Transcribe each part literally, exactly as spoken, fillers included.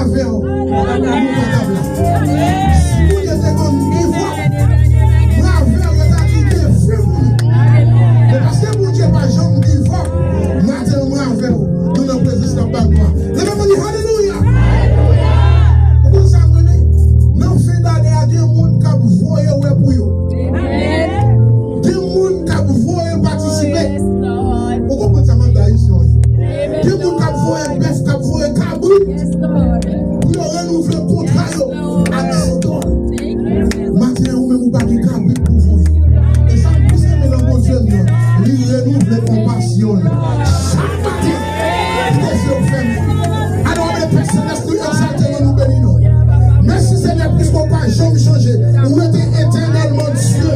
Brave w. Nou pa t ap la. Si Bondye te konn give up, brave w, yo ta di defen pou nou. Men paske Bondye pa janm give up, maten an brave w, nou nan prezans l ap ba glwa. Leve men nou di alelouya. Ou konn sa m renmen? Nan fen dane a, gen moun k ap voye wè pou yo. Gen moun k ap voye patisipe. Ou konprann sa m ap di ayisyen yo? Gen moun k ap voye bèf, k ap voye kabrit pou yo renouvle kontra yo ak zidòl. Maten an, ou menm ou pa gen kabrit pou voye. E sa m plis renmen nan Bondye m nan, li renouvle konpasyon l chak maten. Kite zye w fèmen. Alò, men Pè Selès, nou egzalte non, nou beni non. Mèsi Senyè, piske w pa janm chanje. Ou rete etènèlman Dye.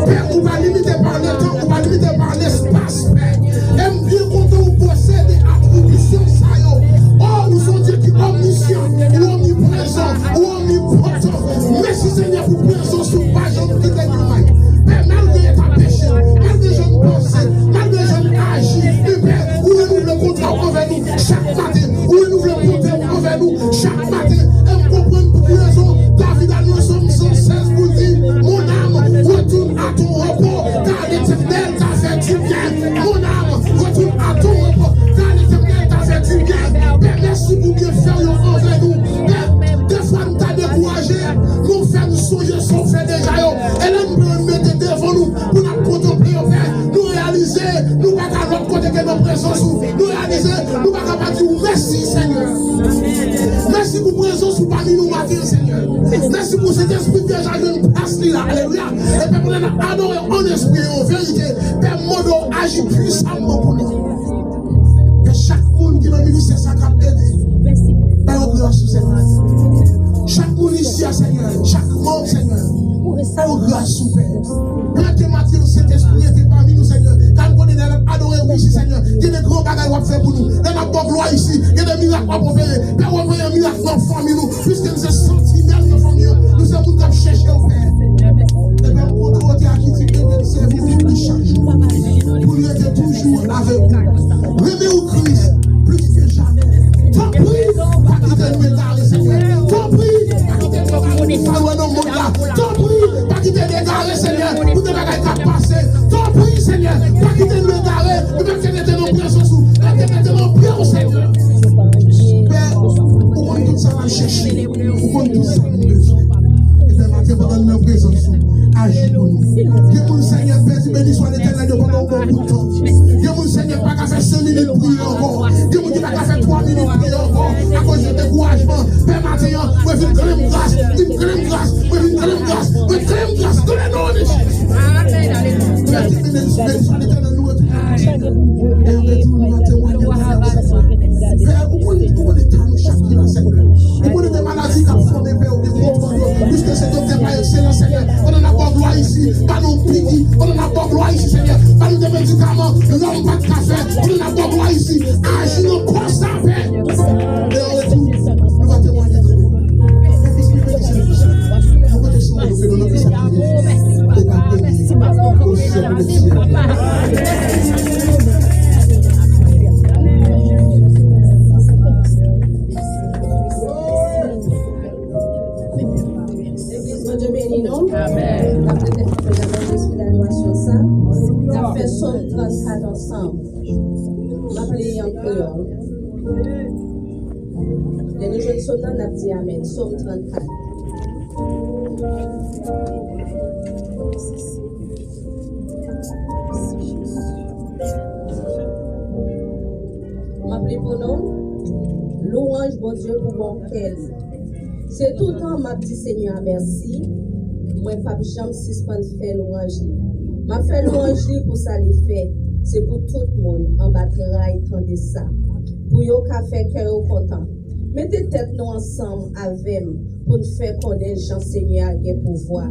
Pè, ou pa limite pa letan, ou pa limite pa lespas, Pè. E m byen kontan ou posede atribisyon sa yo. O, ou se yon Dye ki omnisyan, ou omniprezan, ou omnipotan. Mèsi Senyè pou prezans ou pa janm kite nou may. Pè, malgre eta peche, malgre jan n panse, malgre jan n aji, e Pè, ou renouvle kontra w anvè nou chak maten, ou renouvle bonte w anvè nou chak maten. E m konprann pou ki rezon David al nan Sòm san sèz pou l di, mon âme, retourne à ton repos, car l'Éternel t'a fait du bien. Mon âme, retourne à ton repos, car l'Éternel t'a fait du bien. Pè, mèsi pou byenfè w yo anvè nou. Pè, defwa n ta dekouraje, men w fè n sonje sa w fè deja yo. E lè n pran n mete devan nou pou n ap kontanple yo, Pè, nou reyalize nou pa ka lòt kote ke nan prezans ou. Nou reyalize nou pa ka pa di w mèsi, Senyè. Mèsi pou prezans ou pami nou maten, Senyè. Mèsi pou Sentespri ki deja jwenn plas li la. Alelouya. E pèp la n ap adore w an espri e an verite. Pè, m mande w aji pwisamman pou nou. E chak moun ki nan ministè sa k ap ede, ba yo gras ou, Senyè. Chak moun isi a, Senyè, chak manm, Senyè, ba yo gras ou, Pè. Plante maten an, Sentespri rete pami nou, Senyè. Ka n konnen lè n ap adore ou isi, Senyè, gen de gran bagay w ap fè pou nou. Lè n ap ba w glwa isi, gen de mirak w ap opere. Pè, opere mirak nan fanmi nou. Piske nou se santinèl nan fanmi an, nou se moun k ap chèche w, Pè. E Pè, m kontan w te a ki di, ede n sèvi w plis chak jou. Pou n rete toujou avèk ou. Renmen w, Kris, plis ke jamè. Tanpri, pa kite n egare, Senyè. Tanpri, pa kite n egare pou sa nou wè nan mond la. Tanpri, pa kite n egare, Senyè, pou de bagay k ap pase. Tanpri, Senyè, pa kite n egare, nou mèt rete nan prezans ou, mèt rete nan pye w, Senyè. Pè, ou konn tout sa n ap chèche. Ou konn tout sa nou bezwen. E Pè, maten pandan n nan prezans ou, aji pou nou. Gen moun, Senyè, pèdi beniswa Letènèl yo pandan yon bon bout tan. Gen moun, Senyè, pa ka fè senk minit priye ankò. Gen moun ki pa ka fè twa minit priye ankò akoz de dekourajman. Pè, maten an, mwen vin klenm gras, vin klenm gras, mwen vin klenm gras, mwen klenm gras, nan non de Jezi. Pèdi beniswa Letènèl, nou retounen. E antre tou, nou va temwanye de sa, Senyè. Pè, ou konnen, ou konnen eta nou chak ki la, Senyè. Ou konnen de maladi k ap fòme, Pè, ou gen kontwòl yo. Piske se doktè pa ekselans, Senyè. Pandan n ap ba w glwa isi, ba nou piki. Pandan n ap ba w glwa isi, Senyè. Ba nou de medikaman lòm pa t ka fè. Pandan n ap ba w glwa isi, aji nan kò sa, Pè. E antre tou, nou va temwanye de ou. Fè plis ki beni sèvis ou. Nou pote sou nou, fè nou nan plis ki beni. E pa beni. O sèl de syèl. Legliz, Bondye beni nou. N ap rete kanpe nan menm lespri ladorasyon sa. N ap fè Sòm trannkat ansanm. M ap li an kreyòl. Lè nou jwenn Sòm nan, n ap di amèn. Sòm trannkat. M ap li pou nou. Louwanj Bondye pou bon kè li. Se toutan m ap di Senyè a mèsi, mwen p ap janm sispann fè louwanj li. M ap fè louwanj li pou sa li fè. Se pou tout moun anba tray tande sa, pou yo ka fè kè yo kontan. Mete tèt nou ansanm avè m pou n fè konnen jan Senyè a gen pouvwa.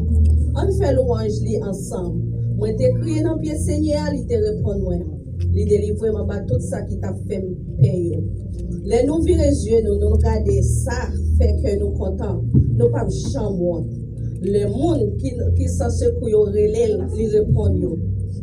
Ann fè louwanj li ansanm. Mwen te kriye nan pye Senyè a, li te reponn mwen. Li delivre m anba tout sa ki t ap fè m pè yo. Lè nou vire zye nou, nou gade sa fè kè nou kontan, nou p ap janm wont. Lè moun ki, ki san sekou yo rele l, li reponn yo.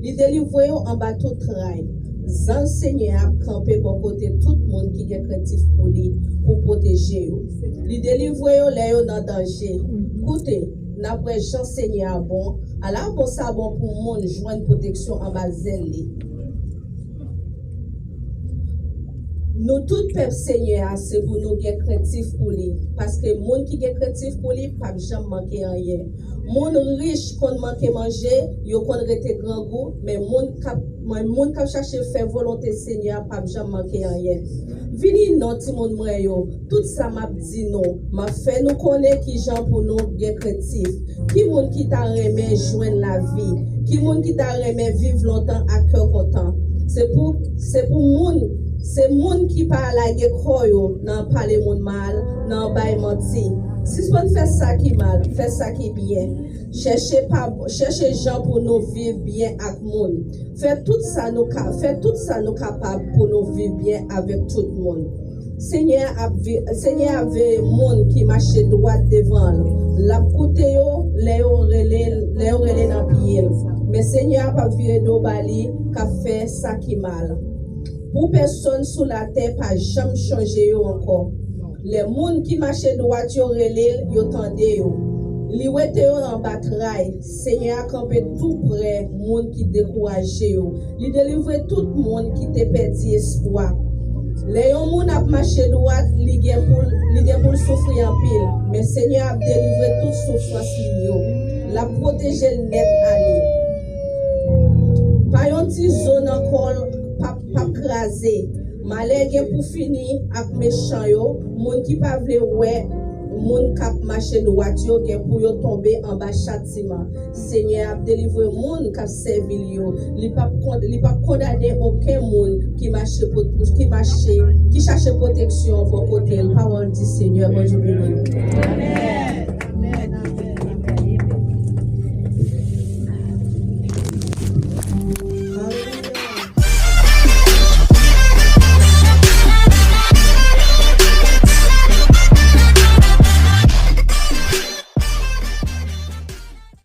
Li delivre yo anba tout tray. Zanj Senyè a ap kanpe bò kote tout moun ki gen krentif pou li, pou pwoteje yo. Li delivre yo lè yo nan danje. Koute, n ap wè jan Senyè a bon. Ala bon sa bon pou moun jwenn pwoteksyon anba zèl li. Nou tout pèp Senyè a, se pou nou gen krentif pou li, paske moun ki gen krentif pou li p ap janm manke anyen. Moun rich konn manke manje, yo konn rete grangou, men moun k ap, men moun k ap chache fè volonte Senyè a p ap janm manke anyen. Vini non, timoun mwen yo, tout sa m ap di nou, m ap fè nou konnen ki jan pou nou gen krentif. Ki moun ki ta renmen jwenn lavi? Ki moun ki ta renmen viv lontan ak kè kontan? Se pou, se pou moun, se moun ki pa lage kò yo nan pale moun mal, nan bay manti. Sispann fè sa ki mal, fè sa ki byen. Chèche pa, chèche jan pou nou viv byen ak moun. Fè tout sa nou ka, fè tout sa nou kapab pou nou viv byen avèk tout moun. Senyè a ap vi-, Senyè a ap veye moun ki mache dwat devan l. L ap koute yo lè yo rele, lè yo rele nan pye l. Men Senyè a p ap vire do ba li k ap fè sa ki mal. Pou pèsonn sou latè pa janm chonje yo ankò. Lè moun ki mache dwat yo rele l, yo tande yo. Li wete yo anba tray. Senyè a kanpe tou prè moun ki dekouraje yo. Li delivre tout moun ki te pèdi espwa. Lè yon moun ap mache dwat, li gen pou l, li gen pou l soufri anpil. Men Senyè a ap delivre tout soufrans li yo. L ap pwoteje l nèt ale. Pa yon ti zo nan kò l p ap, p ap kraze. Malè gen pou fini ak mechan yo, moun ki pa vle wè moun k ap mache dwat yo gen pou yo tonbe anba chatiman. Senyè a ap delivre moun k ap sèvi l yo. Li p ap kon-, li p ap kondane okenn moun ki mache pot-, ki mache, ki chache pwoteksyon bò kote l. Pawòl di Senyè, Bondye beni nou.